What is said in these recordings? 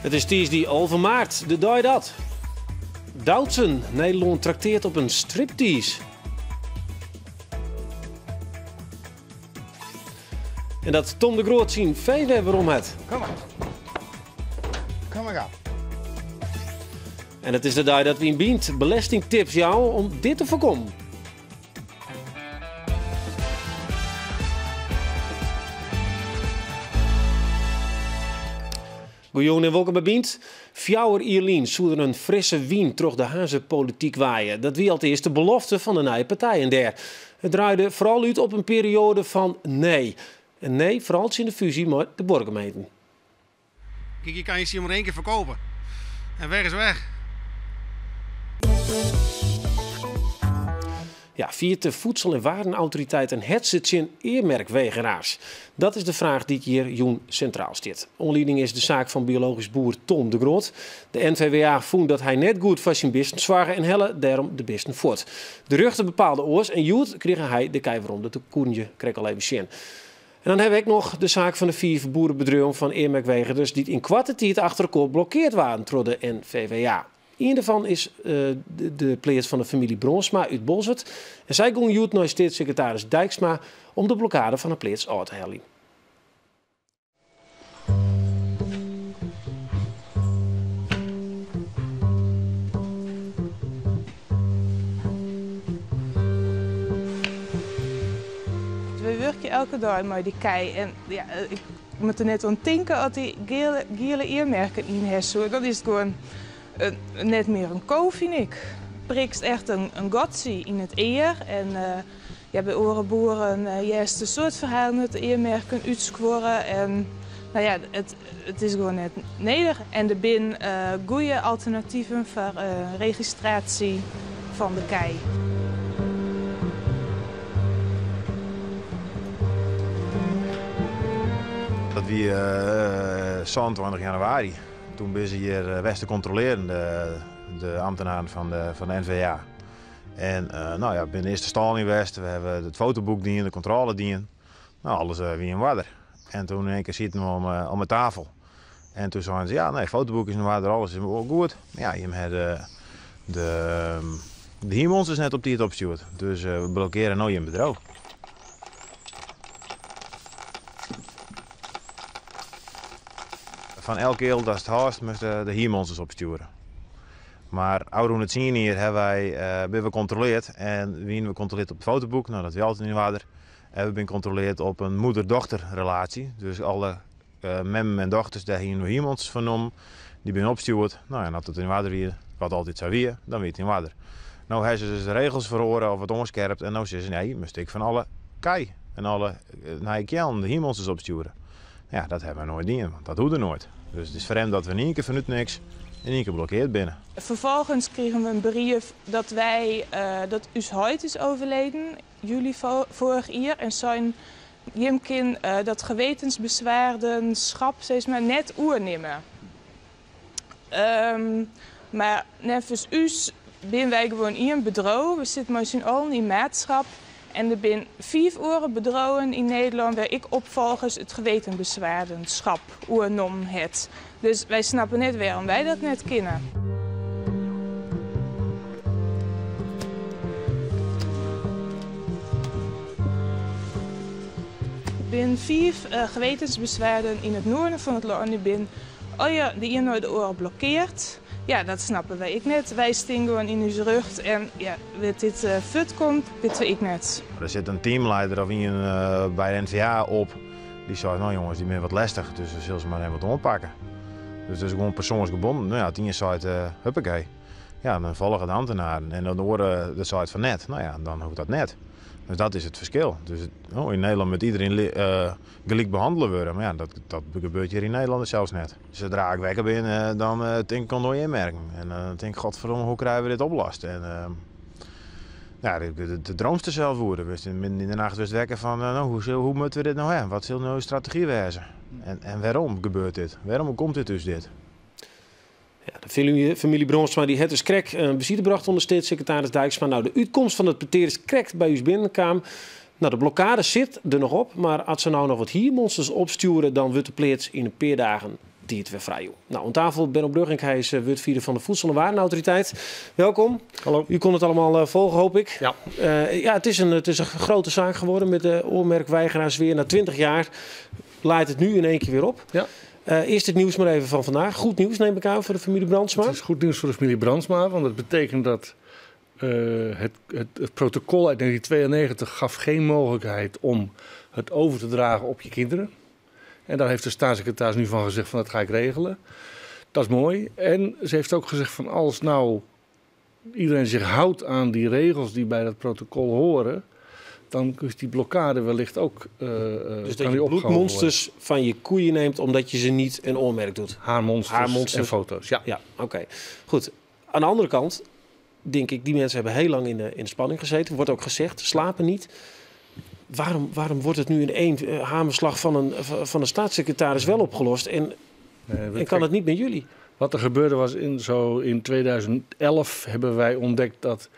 It is tiisdei 11 maart, de dei dat. Doutzen, Nederlân trakteart op in striptease. En dat Thom de Groot syn fee wer werom hat. Kom mar. Kom mar gau. En it is de dei dat we yn Bynt belestingtips jouwe om dit te foarkommen. Goejûn en wolkom by Bynt. Fjouwer jier lyn soe der in frisse wyn troch de Harnzer polityk waaie. Dat wie alteast de belofte fan de nije partijen dêr. It draaide foaral út op in perioade fan nee. En nee foaral tsjin de fúzje mei de buorgemeenten. Kijk, je kan je maar één keer verkopen. En weg is weg. Ja, fiert de Voedsel en Warenautoriteit in hetze tsjin earmerkwegeraars? Dat is de fraach dy't hjir jûn sintraal stiet. Oanlieding is de saak fan biologysk boer Thom de Groot. De NVWA fûn dat hy net goed foar syn bisten soarge en helle dêrom de bisten fuort. De rjochter bepaalde oars en hjoed krige hy de kij werom. Dat koenen je krekt al even sjen. En dan hawwe we ek noch de saak fan de fiif boerebedriuwen fan earmerkwegerders dy't yn koarte tiid achter elkoar blokkeard waarden troch de NVWA. Ien derfan is de pleats fan de famylje Bronsma út Boalsert en sy gongen hjoed nei steatssekretaris Dijksma om de blokkade fan de pleats ôf te heljen. We wurkje elke dei mei dy kij en ja, ik moat der net oan tinke as dy giele earmerken yn ha soe. Dan is it gewoan net mear in ko, fyn ik. Prikst echt in gatsje yn it ear en ja, by oare boeren hearst in soad ferhalen dat de earmerken útskuorre en no ja, it is gewoan net nedich. En der binne goede alternativen foar registraasje fan de kij. Dat wie 27 januari. Toen binne se hjir west te kontrolearjen, de ambtenaren fan de NVA. En no ja, we binne earst de stâl yn west, we hawwe it fotoboek dien, de kontrôle dien. No, alles wie yn oarder. En toen in één kear sieten we om de tafel. En toen seinen se, ja, nee, fotoboek is yn oarder, alles is wol goed. Mar ja, jim hawwe de, de hiermonsters net op tiid opstjoerd. Dus we blokkearje no jim bedriuw. Fan elk keal datst hâldst, moatst de hiermonsters opstjoere. Mar ôfrûne tsien jier hawwe wy, binne we kontroleard en wiene we kontroleard op it fotoboek, no dat wie altyd yn oarder. En we binne kontroleard op in moeder-dochter-relatie. Dus alle memmen en dochters, dêr hiene we hiermonsters fan nommen. Dy binne opstjoerd. No en as it yn oarder wie, wat altyd sa wie, dan wie it yn oarder. No hawwe se dus de regels feroare of wat oanskerpt en no sizze se nee, moatst ek fan alle kij en alle nije keallen de hiermonsters opstjoere. Ja, dat hawwe wy noait dien, want dat hoegde noait. Dus it is frjemd dat we yn ien kear fanút niks yn ien kear blokkeard binne. Ferfolgens krigen we in brief dat wy, dat ús heit is overleden, july foarich jier, en sein, jim kin dat gewetensbezwaardenschap sis mar net oernimme. Mar neffens ús binne wy gewoan ien bedriuw. We sitte mei syn allen yn maatskap en der binne fiif oare bedriuwen yn Nederlân wêr ek opfolgers it gewetenbezwaardenschap oernommen hat. Dus wy snappe net wêrom wy dat net kinne. Der binne fiif gewetensbezwaarden yn it noarden fan it lân. Dy binne allegear de ien nei de oare blokkeard. Ja, dat snappe wy ek net. Wy stean gewoan yn ús rjocht en ja, wêr't dit fuort komt, witte we ek net. Der sit in teamleider of ien by de NVA op dy seit, no jonges, dy binne wat lestich, dus we sille se mar even wat oanpakke. Dus it is gewoan persoansgebonden. No ja, as ien seit, huppakee, ja, dan folge de ambtenaren. En de oare dat seit fan net, no ja, dan hoecht dat net. Dus dat is it ferskil. Dus yn Nederlân moat iedereen gelyk behannele wurde, mar ja, dat gebeurt hjir yn Nederlân sels net. Sadra ik wekker bin, dan tink ik oan de earmerken. En dan tink ik, godverdomme, hoe krije we dit oplost? En ja, de dreamst der sels oer. Wurdst midden yn de nacht wurdst wekker fan, no, hoe moatte we dit no ha? Wat sil no de strategy wêze? En wêrom gebeurt dit? Wêrom komt dit ús dit? Ja, de famylje Bronsma dy hat dus krekt in besite brocht oan de steatssekretaris Dijksma. No, de útkomst fan it petear is krekt by ús binnenkaam. No, de blokkade sit der noch op, mar as se no noch wat hiermonsters opstjoere, dan wurdt de pleats yn in pear dagen. tiid wer frijjûn. Nou, oan tafel Benno Bruggink, hy is wurdfierder fan de Voedsel- en Warenautoriteit. Welkom. Hallo. U kon het allemaal volgen, hoop ik. Ja. Ja, het is een grote zaak geworden met de oormerkweigeraars weer. Na 20 jaar laait het nu in één keer weer op. Ja. Eerst het nieuws maar even van vandaag. Goed nieuws neem ik aan voor de familie Brandsma. Het is goed nieuws voor de familie Brandsma, want dat betekent dat het protocol uit 1992 gaf geen mogelijkheid om het over te dragen op je kinderen. En daar heeft de staatssecretaris nu van gezegd van dat ga ik regelen. Dat is mooi. En ze heeft ook gezegd van als nou iedereen zich houdt aan die regels die bij dat protocol horen, dan is die blokkade wellicht ook Dus kan dat die je bloedmonsters van je koeien neemt omdat je ze niet een oormerk doet. Haarmonsters, Haarmonsters. en foto's, ja. Ja, oké. Goed. Aan de andere kant denk ik, die mensen hebben heel lang in de spanning gezeten. Wordt ook gezegd, slapen niet. Waarom wordt het nu in één hamerslag van een staatssecretaris wel opgelost en, Nee, en kan het niet met jullie? Wat er gebeurde was in 2011 hebben wij ontdekt dat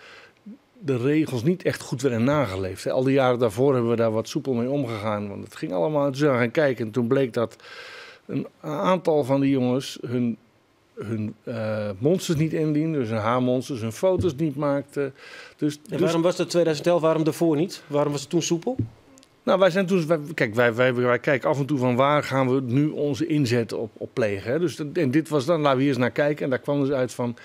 de regels niet echt goed werden nageleefd. Al die jaren daarvoor hebben we daar wat soepel mee omgegaan. Want het ging allemaal. Toen zijn we gaan kijken en toen bleek dat een aantal van die jongens hun monsters niet indienden. Dus hun haarmonsters, hun foto's niet maakten. Dus, en waarom was dat 2011? Waarom daarvoor niet? Waarom was het toen soepel? Nou, wij zijn toen, kijk, wij kijken af en toe van waar gaan we nu onze inzet op plegen. Hè? Dus en dit was dan, laten we hier eens naar kijken. En daar kwam dus uit van,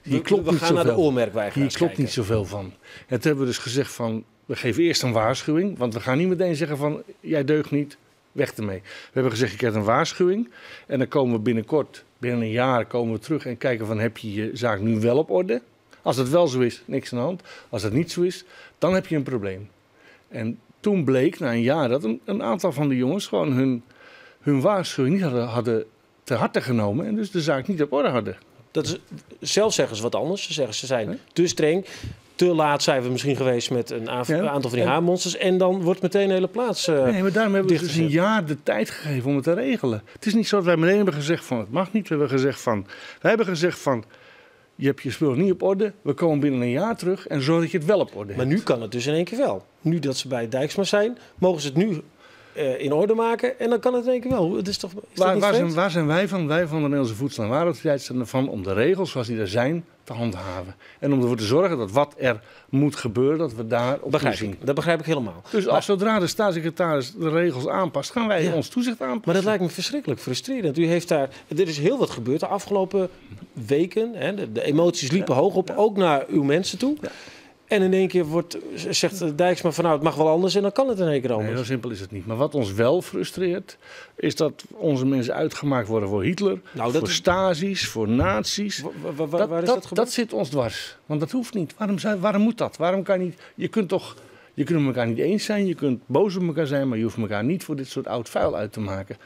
hier klopt we niet gaan naar de zoveel. oormerkweigeraars Hier klopt kijken. niet zoveel van. En toen hebben we dus gezegd van, we geven eerst een waarschuwing. Want we gaan niet meteen zeggen van, jij deugt niet, weg ermee. We hebben gezegd, je krijgt een waarschuwing. En dan komen we binnenkort, binnen een jaar, komen we terug en kijken van, heb je je zaak nu wel op orde? Als dat wel zo is, niks aan de hand. Als dat niet zo is, dan heb je een probleem. En toen bleek na een jaar dat een aantal van de jongens gewoon hun waarschuwing niet hadden te harte genomen. En dus de zaak niet op orde hadden. Dat is, zelf zeggen ze wat anders. Ze zeggen ze zijn te streng. Te laat zijn we misschien geweest met een aantal van die haarmonsters. En dan wordt meteen de hele plaats Nee, maar daarom hebben we dus een dichtgezet. jaar de tijd gegeven om het te regelen. Het is niet zo dat wij meteen hebben gezegd van het mag niet. We hebben gezegd van, wij hebben gezegd van je hebt je spul niet op orde. We komen binnen een jaar terug en zorg dat je het wel op orde Maar hebt. nu kan het dus in één keer wel. Nu dat ze bij Dijksma zijn, mogen ze het nu in orde maken. En dan kan het in één keer wel. Het is toch, is dat niet vreemd? Waar zijn wij van? Wij van de Nederlandse Voedsel- en Warenautoriteit zijn ervan om de regels zoals die er zijn te handhaven. En om ervoor te zorgen dat wat er moet gebeuren, dat we daar op toezien. Dat begrijp ik helemaal. Dus als zodra de staatssecretaris de regels aanpast, gaan wij ons toezicht aanpassen. Maar dat lijkt me verschrikkelijk frustrerend. U heeft daar, er is heel wat gebeurd de afgelopen weken. Hè, de emoties liepen hoog op, ook naar uw mensen toe. Ja. En in één keer zegt Dijksma van nou, het mag wel anders en dan kan het in één keer anders. Nee, zo simpel is het niet. Maar wat ons wel frustreert, is dat onze mensen uitgemaakt worden voor Hitler, Nou, dat voor is Stasi's, voor nazi's. Waar is dat gebeurd? Dat zit ons dwars. Want dat hoeft niet. Waarom moet dat? Waarom kan niet? Je kunt toch, je kunt elkaar niet eens zijn, je kunt boos op elkaar zijn, maar je hoeft elkaar niet voor dit soort oud vuil uit te maken.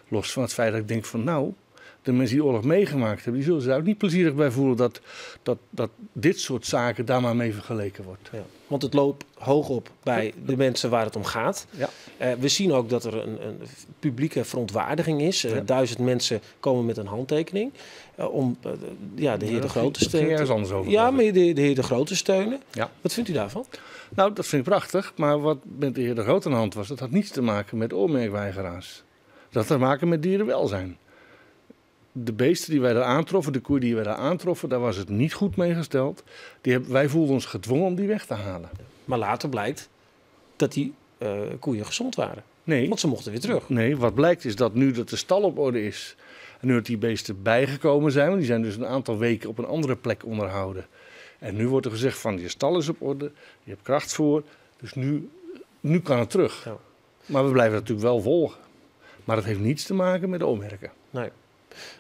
Los van het feit dat ik denk van nou, de mensen die de oorlog meegemaakt hebben, die zullen zich daar ook niet plezierig bij voelen dat dit soort zaken daar maar mee vergeleken wordt. Ja, want het loopt hoog op bij de mensen waar het om gaat. Ja. We zien ook dat er een publieke verontwaardiging is. 1000 mensen komen met een handtekening om de heer De Groot te Dat ging steunen. ergens anders over. Ja, maar de heer De Groot te steunen. Ja. Wat vindt u daarvan? Nou, dat vind ik prachtig. Maar wat met de heer De Groot aan de hand was, dat had niets te maken met oormerkweigeraars. Dat had te maken met dierenwelzijn. De beesten die wij daar aantroffen, de koeien die wij daar aantroffen, daar was het niet goed mee gesteld. Wij voelden ons gedwongen om die weg te halen. Maar later blijkt dat die koeien gezond waren. Nee. Want ze mochten weer terug. Nee, wat blijkt is dat nu dat de stal op orde is en nu dat die beesten bijgekomen zijn, want die zijn dus een aantal weken op een andere plek onderhouden. En nu wordt er gezegd van je stal is op orde, je hebt kracht voor, dus nu kan het terug. Ja. Maar we blijven het natuurlijk wel volgen. Maar dat heeft niets te maken met de oormerken. Nee.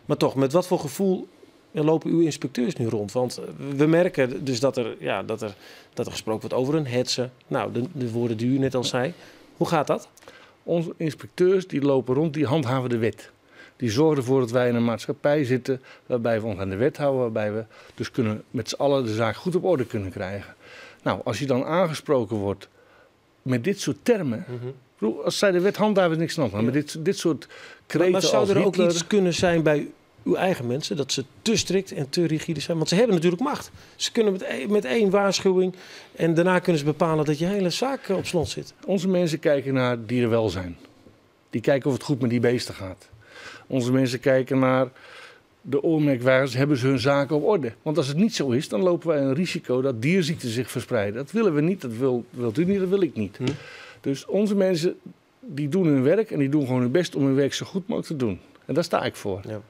Maar toch, met wat voor gevoel lopen uw inspecteurs nu rond? Want we merken dus dat er gesproken wordt over een hetze. Nou, de woorden die u net al zei. Hoe gaat dat? Onze inspecteurs die lopen rond, die handhaven de wet. Die zorgen ervoor dat wij in een maatschappij zitten waarbij we ons aan de wet houden. Waarbij we dus kunnen, met z'n allen de zaak goed op orde kunnen krijgen. Nou, als je dan aangesproken wordt met dit soort termen. Mm-hmm. Ik bedoel, als zij de wet handhaven is niks aan de hand. Maar met dit soort kreten Maar zou als er ook Hitler iets kunnen zijn bij uw eigen mensen, dat ze te strikt en te rigide zijn? Want ze hebben natuurlijk macht. Ze kunnen met één waarschuwing en daarna kunnen ze bepalen dat je hele zaak op slot zit. Onze mensen kijken naar dierenwelzijn. Die kijken of het goed met die beesten gaat. Onze mensen kijken naar de oormerkweigers, hebben ze hun zaken op orde? Want als het niet zo is, dan lopen wij een risico dat dierziekten zich verspreiden. Dat willen we niet, dat wilt u niet, dat wil ik niet. Dus onze mensen die doen hun werk en die doen gewoon hun best om hun werk zo goed mogelijk te doen. En daar sta ik voor. Ja.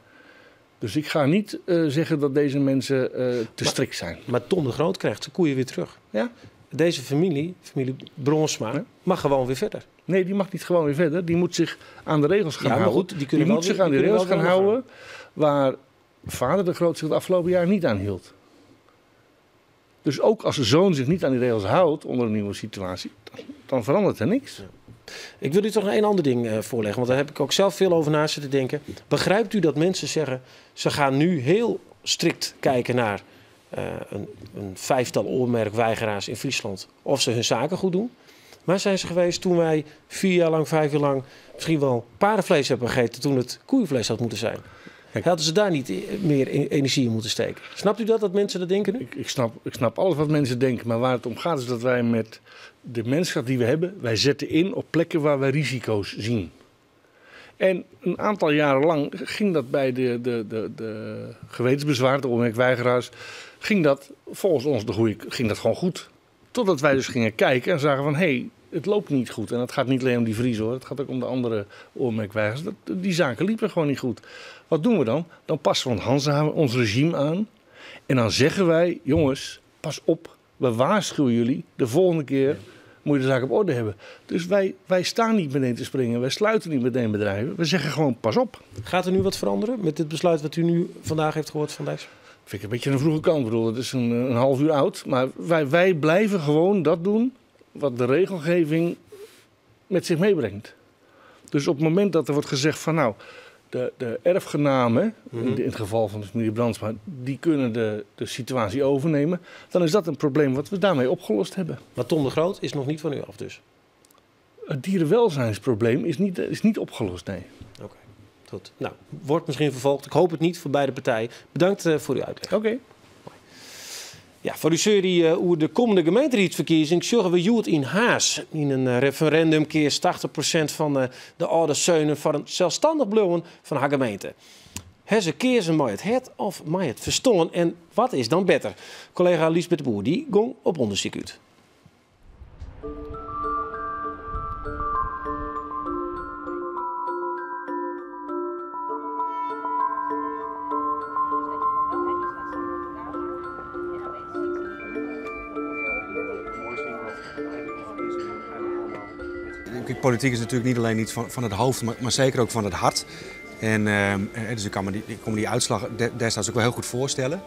Dus ik ga niet zeggen dat deze mensen te strikt zijn. Maar Tom de Groot krijgt zijn koeien weer terug. Ja? Deze familie, familie Bronsma, Ja. mag gewoon weer verder. Nee, die mag niet gewoon weer verder. Die moet zich aan de regels gaan Ja, maar houden. goed, die kunnen Die wel moet zich weer- aan de die kunnen regels wel gaan weer houden waar vader de Groot zich het afgelopen jaar niet aan hield. Dus ook als de zoon zich niet aan die regels houdt onder een nieuwe situatie, dan verandert er niks. Ja. Ik wil u toch nog één ander ding voorleggen, want daar heb ik ook zelf veel over na zitten denken. Begrijpt u dat mensen zeggen, ze gaan nu heel strikt kijken naar een vijftal oormerkweigeraars in Friesland, of ze hun zaken goed doen? Maar zijn ze geweest toen wij 4 jaar lang, 5 jaar lang misschien wel paardenvlees hebben gegeten toen het koeienvlees had moeten zijn? Kijk. Hadden ze daar niet meer energie in moeten steken? Snapt u dat mensen dat denken nu? Ik snap alles wat mensen denken, maar waar het om gaat is dat wij met de menskracht die we hebben, wij zetten in op plekken waar wij risico's zien. En een aantal jaren lang ging dat bij de gewetensbezwaar, de oormerkweigeraars, ging dat volgens ons de goede, ging dat gewoon goed. Totdat wij dus gingen kijken en zagen van, hé, het loopt niet goed. En het gaat niet alleen om die Fries hoor, het gaat ook om de andere oormerkweigers. Die zaken liepen gewoon niet goed. Wat doen we dan? Dan passen we ons regime aan. En dan zeggen wij, jongens, pas op, we waarschuwen jullie. De volgende keer moet je de zaak op orde hebben. Dus wij staan niet meteen te springen, wij sluiten niet meteen bedrijven. We zeggen gewoon, pas op. Gaat er nu wat veranderen met dit besluit wat u nu vandaag heeft gehoord van Dijksma? Vind ik een beetje een vroege kant. Het is een half uur oud. Maar wij blijven gewoon dat doen wat de regelgeving met zich meebrengt. Dus op het moment dat er wordt gezegd van nou, de erfgenamen, in het geval van de familie Brandsma, die kunnen de situatie overnemen, dan is dat een probleem wat we daarmee opgelost hebben. Maar Tom de Groot is nog niet van u af dus? Het dierenwelzijnsprobleem is niet opgelost, nee. Oké, goed. Nou, wordt misschien vervolgd. Ik hoop het niet voor beide partijen. Bedankt voor uw uitleg. Oké. Ja, voor de serie over de komende gemeenteraadsverkiezing zorgen we Joet in Haas. In een referendum keert 80% van de oude zeunen voor een zelfstandig bloemen van haar gemeente. Hebben ze keer ze mij het het of mij het verstongen en wat is dan beter? Collega Liesbeth de Boer die gong op onderzoek uit. Kijk, politiek is natuurlijk niet alleen iets van het hoofd, maar zeker ook van het hart. En dus ik kan me die uitslag destijds ook wel heel goed voorstellen.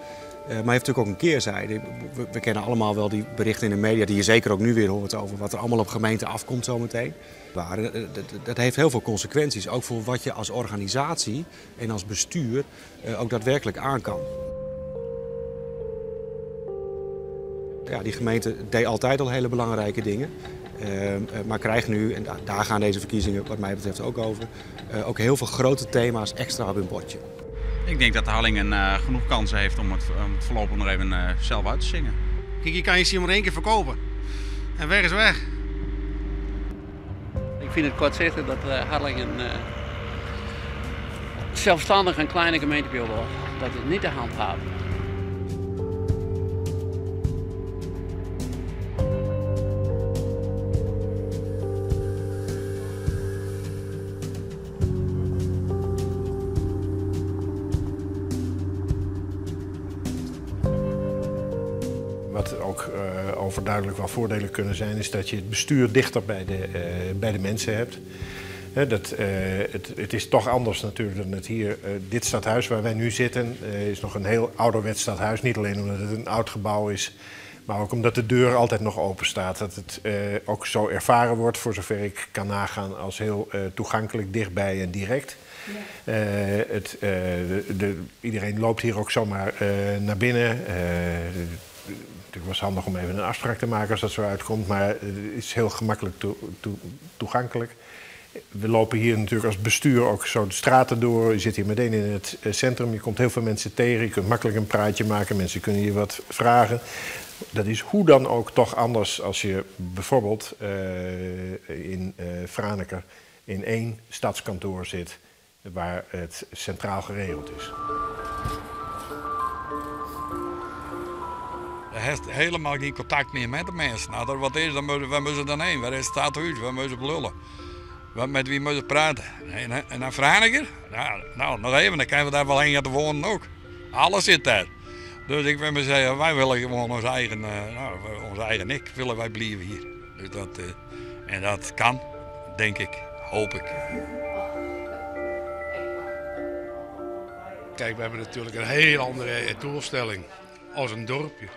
Maar hij heeft natuurlijk ook een keerzijde. We kennen allemaal wel die berichten in de media die je zeker ook nu weer hoort over wat er allemaal op gemeenten afkomt zometeen. Maar dat heeft heel veel consequenties, ook voor wat je als organisatie en als bestuur ook daadwerkelijk aan kan. Ja, die gemeente deed altijd al hele belangrijke dingen. Maar krijgt nu, en daar gaan deze verkiezingen wat mij betreft ook over, ook heel veel grote thema's extra op hun bordje. Ik denk dat de Harlingen genoeg kansen heeft om het voorlopig nog even zelf uit te zingen. Kijk, je kan je maar 1 keer verkopen. En weg is weg. Ik vind het kortzichtig dat Harlingen zelfstandig een kleine gemeente wil worden. Dat is niet te handhaven. Wat ook overduidelijk wel voordelen kunnen zijn, is dat je het bestuur dichter bij de mensen hebt. Hè, dat het, het is toch anders natuurlijk dan het hier. Dit stadhuis waar wij nu zitten is nog een heel ouderwets stadhuis. Niet alleen omdat het een oud gebouw is, maar ook omdat de deur altijd nog open staat. Dat het ook zo ervaren wordt, voor zover ik kan nagaan, als heel toegankelijk, dichtbij en direct. Iedereen loopt hier ook zomaar naar binnen. Het was handig om even een afspraak te maken als dat zo uitkomt, maar het is heel gemakkelijk toegankelijk. We lopen hier natuurlijk als bestuur ook zo de straten door. Je zit hier meteen in het centrum, je komt heel veel mensen tegen. Je kunt makkelijk een praatje maken, mensen kunnen je wat vragen. Dat is hoe dan ook toch anders als je bijvoorbeeld in Franeker in 1 stadskantoor zit Waar het centraal geregeld is. Er heeft helemaal geen contact meer met de mensen. Nou, dat wat is, dan moeten, waar moeten ze dan heen? Waar is het stadhuis? Waar moeten ze blullen? Met wie moeten ze praten? En naar Franeker? Nou, nog even, dan kunnen we daar wel heen gaan te wonen ook. Alles zit daar. Dus ik wil maar zeggen, wij willen gewoon ons eigen, nou, onze eigen ik willen wij blijven hier. Dus dat, en dat kan, denk ik, hoop ik. Kijk, we hebben natuurlijk een heel andere doelstelling als een dorpje.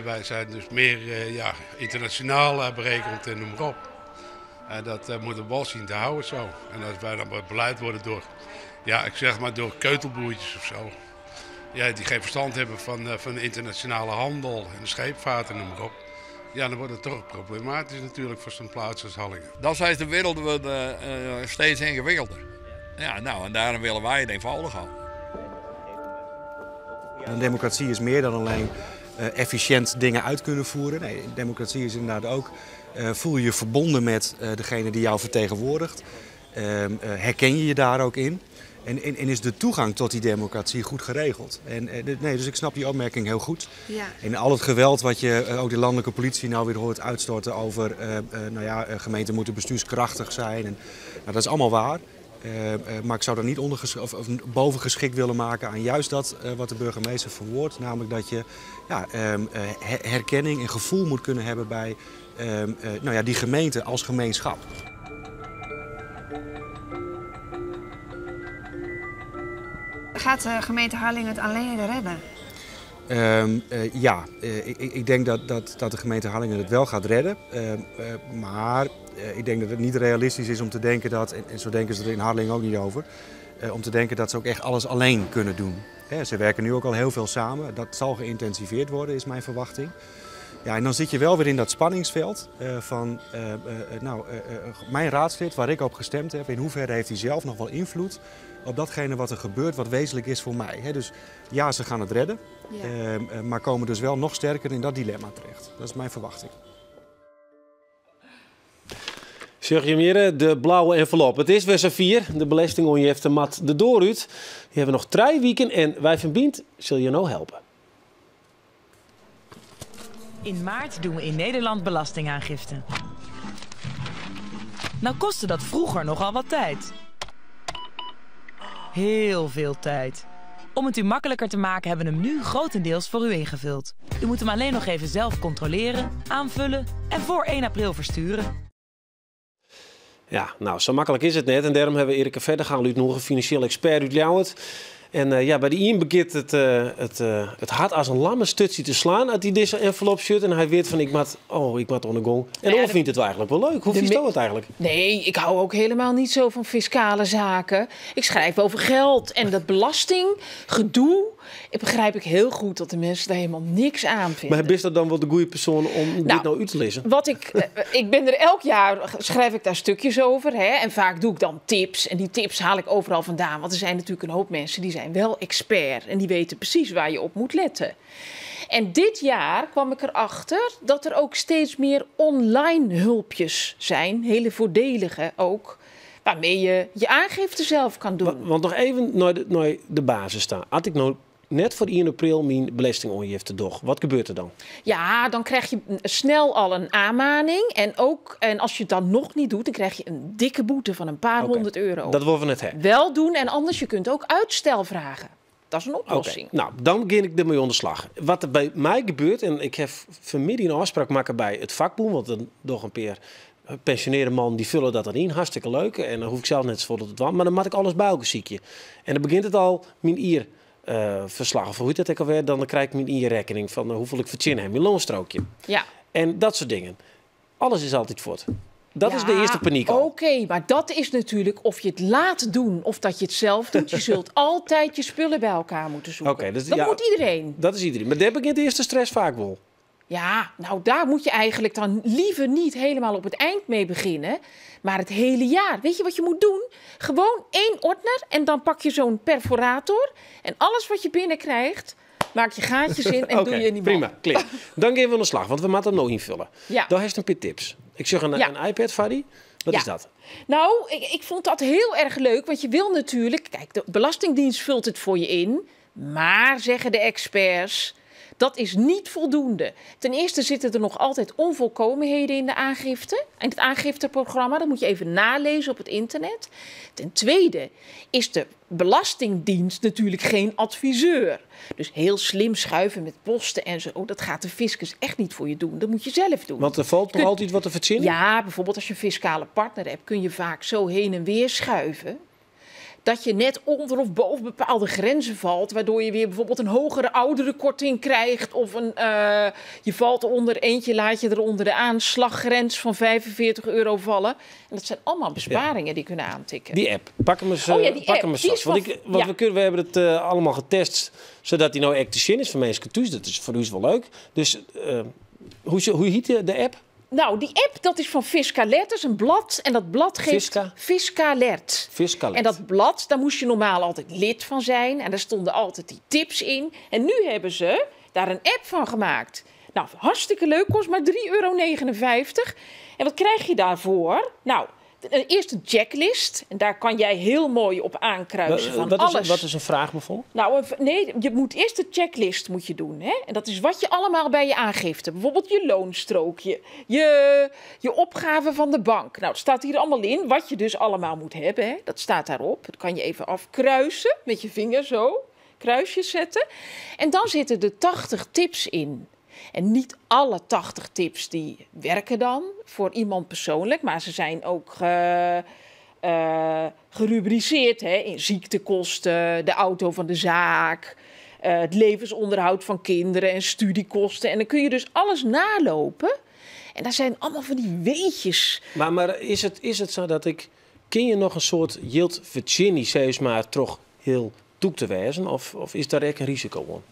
Wij zijn dus meer ja, internationaal berekend en noem maar op. En dat moeten we wel zien te houden zo. En als wij dan beleid worden door, ja, ik zeg maar door keutelboertjes of zo. Ja, die geen verstand hebben van de internationale handel en de scheepvaart en noem maar op. Ja, dan wordt het toch problematisch natuurlijk voor zo'n plaats als Harlingen. Dat is de wereld wordt steeds ingewikkelder. Ja, nou, en daarom willen wij het eenvoudig houden. Een democratie is meer dan alleen efficiënt dingen uit kunnen voeren. Nee, democratie is inderdaad ook, voel je je verbonden met degene die jou vertegenwoordigt. Herken je je daar ook in? En is de toegang tot die democratie goed geregeld? Nee, dus ik snap die opmerking heel goed. Ja. En al het geweld wat je ook de landelijke politie nou weer hoort uitstorten over... nou ja, gemeenten moeten bestuurskrachtig zijn. En, nou, dat is allemaal waar. Maar ik zou daar niet of bovengeschikt willen maken aan juist dat wat de burgemeester verwoordt. Namelijk dat je ja, herkenning en gevoel moet kunnen hebben bij nou ja, die gemeente als gemeenschap. Gaat de gemeente Harlingen het alleen redden? Ja, ik denk dat de gemeente Harlingen het wel gaat redden. Maar ik denk dat het niet realistisch is om te denken dat, en zo denken ze er in Harlingen ook niet over, om te denken dat ze ook echt alles alleen kunnen doen. Hè, ze werken nu ook al heel veel samen. Dat zal geïntensiveerd worden, is mijn verwachting. Ja, en dan zit je wel weer in dat spanningsveld van mijn raadslid waar ik op gestemd heb, in hoeverre heeft hij zelf nog wel invloed op datgene wat er gebeurt, wat wezenlijk is voor mij. Hè? Dus ja, ze gaan het redden, ja. Maar komen dus wel nog sterker in dat dilemma terecht. Dat is mijn verwachting. Zeg je meer, de blauwe envelop. Het is weer zover. De belastingonjefte mat de dooruit. Die hebben nog 3 weken en wij van Bynt zul je nou helpen. In maart doen we in Nederland belastingaangifte. Nou kostte dat vroeger nogal wat tijd. Heel veel tijd. Om het u makkelijker te maken hebben we hem nu grotendeels voor u ingevuld. U moet hem alleen nog even zelf controleren, aanvullen en voor 1 april versturen. Ja, nou, zo makkelijk is het net. En daarom hebben we Erica Verdegaal uit nog een financieel expert uit Ljouwert. En ja, bij de Ian begint het hart als een lamme stutsie te slaan uit die deze envelop zit. En hij weet van, ik mat on de gong. En nou ja, vindt het wel eigenlijk wel leuk. Hoe vies dat het eigenlijk? Nee, ik hou ook helemaal niet zo van fiscale zaken. Ik schrijf over geld en dat belastinggedoe. Ik begrijp ik heel goed dat de mensen daar helemaal niks aan vinden. Maar is dat dan wel de goede persoon om dit nou uit te lezen? Wat ik ben er elk jaar, schrijf ik daar stukjes over. Hè, en vaak doe ik dan tips. En die tips haal ik overal vandaan. Want er zijn natuurlijk een hoop mensen die zijn wel expert. En die weten precies waar je op moet letten. En dit jaar kwam ik erachter dat er ook steeds meer online hulpjes zijn. Hele voordelige ook. Waarmee je je aangifte zelf kan doen. Want nog even naar de basis staan. Had ik nou net voor 1 april mijn belastingaangifte doch, wat gebeurt er dan? Ja, dan krijg je snel al een aanmaning. En als je het dan nog niet doet, dan krijg je een dikke boete van een paar €100. Dat willen we net hebben. Wel doen en anders, je kunt ook uitstel vragen. Dat is een oplossing. Okay. Nou, dan begin ik ermee aan de slag. Wat er bij mij gebeurt, en ik heb vanmiddag een afspraak maken bij het vakboen, want dan nog een paar pensioneerde man die vullen dat dan in, hartstikke leuk. En dan hoef ik zelf net zo dat het was, maar dan moet ik alles bij elkaar ziekje. En dan begint het al mijn IR-verslag, of hoe heet dat ook alweer? Dan krijg ik mijn IR-rekening van hoeveel ik verzin heb, mijn loonstrookje. Ja. En dat soort dingen. Alles is altijd voort. Dat ja, is de eerste paniek al. Oké, maar dat is natuurlijk of je het laat doen of dat je het zelf doet. Je zult altijd je spullen bij elkaar moeten zoeken. Okay, dus, dat ja, moet iedereen. Dat is iedereen. Maar daar begint de eerste stress vaak wel. Ja, nou daar moet je eigenlijk dan liever niet helemaal op het eind mee beginnen, maar het hele jaar. Weet je wat je moet doen? Gewoon 1 ordner en dan pak je zo'n perforator en alles wat je binnenkrijgt, maak je gaatjes in en doe je in die mand. Prima, klaar. Dan gaan we aan de slag, want we moeten hem nog invullen. Ja. Daar heeft een paar tips. Ik zeg een iPad, Fadi. Wat Ja. is dat? Nou, ik vond dat heel erg leuk, want je wil natuurlijk... Kijk, de Belastingdienst vult het voor je in, maar zeggen de experts, dat is niet voldoende. Ten eerste zitten er nog altijd onvolkomenheden in de aangifte, in het aangifteprogramma. Dat moet je even nalezen op het internet. Ten tweede is de Belastingdienst natuurlijk geen adviseur. Dus heel slim schuiven met posten en zo, dat gaat de fiscus echt niet voor je doen. Dat moet je zelf doen. Want er valt nog altijd wat te verzinnen? Ja, bijvoorbeeld als je een fiscale partner hebt, kun je vaak zo heen en weer schuiven dat je net onder of boven bepaalde grenzen valt, waardoor je weer bijvoorbeeld een hogere ouderenkorting krijgt. Of je valt onder eentje, laat je eronder de aanslaggrens van €45 vallen. En dat zijn allemaal besparingen die kunnen aantikken. Die app, pak hem eens, Oh ja, die pak app, hem eens die is vast. Want van ja. we hebben het allemaal getest, zodat die nou echt te zin is voor mensen thuis. Dat is voor u wel leuk. Dus hoe heet de app? Nou, die app, dat is van Fiscalert. Dat is een blad. En dat blad geeft... Fisca? Fiscalert. Fiscalert. En dat blad, daar moest je normaal altijd lid van zijn. En daar stonden altijd die tips in. En nu hebben ze daar een app van gemaakt. Nou, hartstikke leuk. Kost maar €3,59. En wat krijg je daarvoor? Nou, eerst een checklist. En daar kan jij heel mooi op aankruisen van alles. Wat is een vraag bijvoorbeeld? Nou, nee, je moet eerst de checklist moet je doen. Hè? En dat is wat je allemaal bij je aangifte. Bijvoorbeeld je loonstrookje, je opgave van de bank. Nou, het staat hier allemaal in wat je dus allemaal moet hebben. Hè? Dat staat daarop. Dat kan je even afkruisen met je vinger zo. Kruisjes zetten. En dan zitten er 80 tips in. En niet alle 80 tips die werken dan voor iemand persoonlijk, maar ze zijn ook gerubriceerd, hè, in ziektekosten, de auto van de zaak, het levensonderhoud van kinderen en studiekosten. En dan kun je dus alles nalopen. En daar zijn allemaal van die weetjes. Maar is het zo dat ik... Kun je nog een soort yield verzinnen, zeg maar, toch heel toe te wijzen? Of is daar echt een risico op?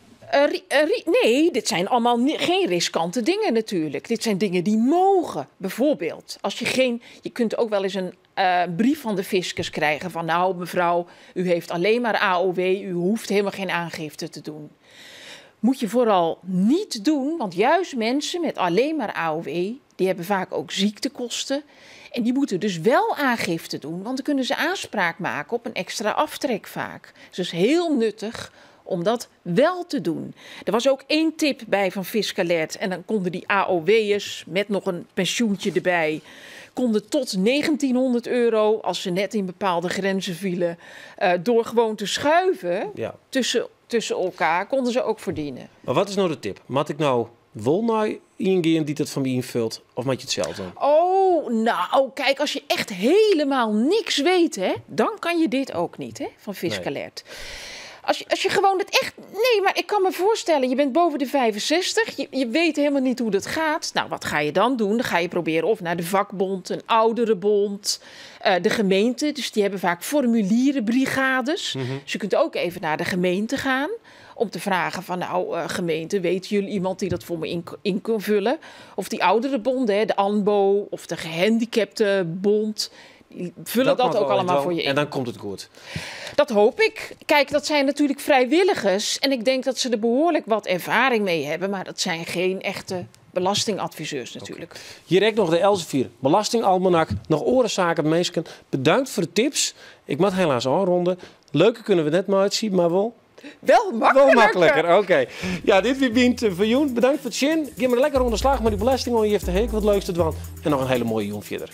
Nee, dit zijn allemaal geen riskante dingen natuurlijk. Dit zijn dingen die mogen. Bijvoorbeeld, als je geen, je kunt ook wel eens een brief van de fiscus krijgen van... nou, mevrouw, u heeft alleen maar AOW, u hoeft helemaal geen aangifte te doen. Moet je vooral niet doen, want juist mensen met alleen maar AOW... die hebben vaak ook ziektekosten. En die moeten dus wel aangifte doen, want dan kunnen ze aanspraak maken op een extra aftrek vaak. Dus dat is heel nuttig om dat wel te doen. Er was ook 1 tip bij van Fiscalert. En dan konden die AOW'ers met nog een pensioentje erbij... konden tot €1900, als ze net in bepaalde grenzen vielen... door gewoon te schuiven tussen elkaar, konden ze ook verdienen. Maar wat is nou de tip? Moet ik nou wel naar ingaan die dat van mij invult? Of moet je het zelf doen? Oh, nou, kijk, als je echt helemaal niks weet, hè, dan kan je dit ook niet, hè, van Fiscalert. Nee. Als je gewoon het echt... Nee, maar ik kan me voorstellen, je bent boven de 65. Je weet helemaal niet hoe dat gaat. Nou, wat ga je dan doen? Dan ga je proberen of naar de vakbond, een ouderenbond, de gemeente. Dus die hebben vaak formulierenbrigades. Mm-hmm. Dus je kunt ook even naar de gemeente gaan om te vragen van, nou, gemeente, weten jullie iemand die dat voor me in kan vullen? Of die ouderenbonden, hè, de ANBO of de gehandicaptenbond. Die vullen dat ook allemaal voor je in. En dan komt het goed. Dat hoop ik. Kijk, dat zijn natuurlijk vrijwilligers. En ik denk dat ze er behoorlijk wat ervaring mee hebben. Maar dat zijn geen echte belastingadviseurs natuurlijk. Okay. Hier heb ik nog de Elsevier Belastingalmanak. Nog orenzaken, mensen. Bedankt voor de tips. Ik moet helaas aanronden. Leuker kunnen we net maar uitzien, maar wel... Wel makkelijker. Wel makkelijker, oké. Ja, dit weer Bient Verjoen. Bedankt voor het zin. Geef maar lekker onder slag met die belasting. Je heeft de heek wat leukste dwan. En nog een hele mooie jong verder.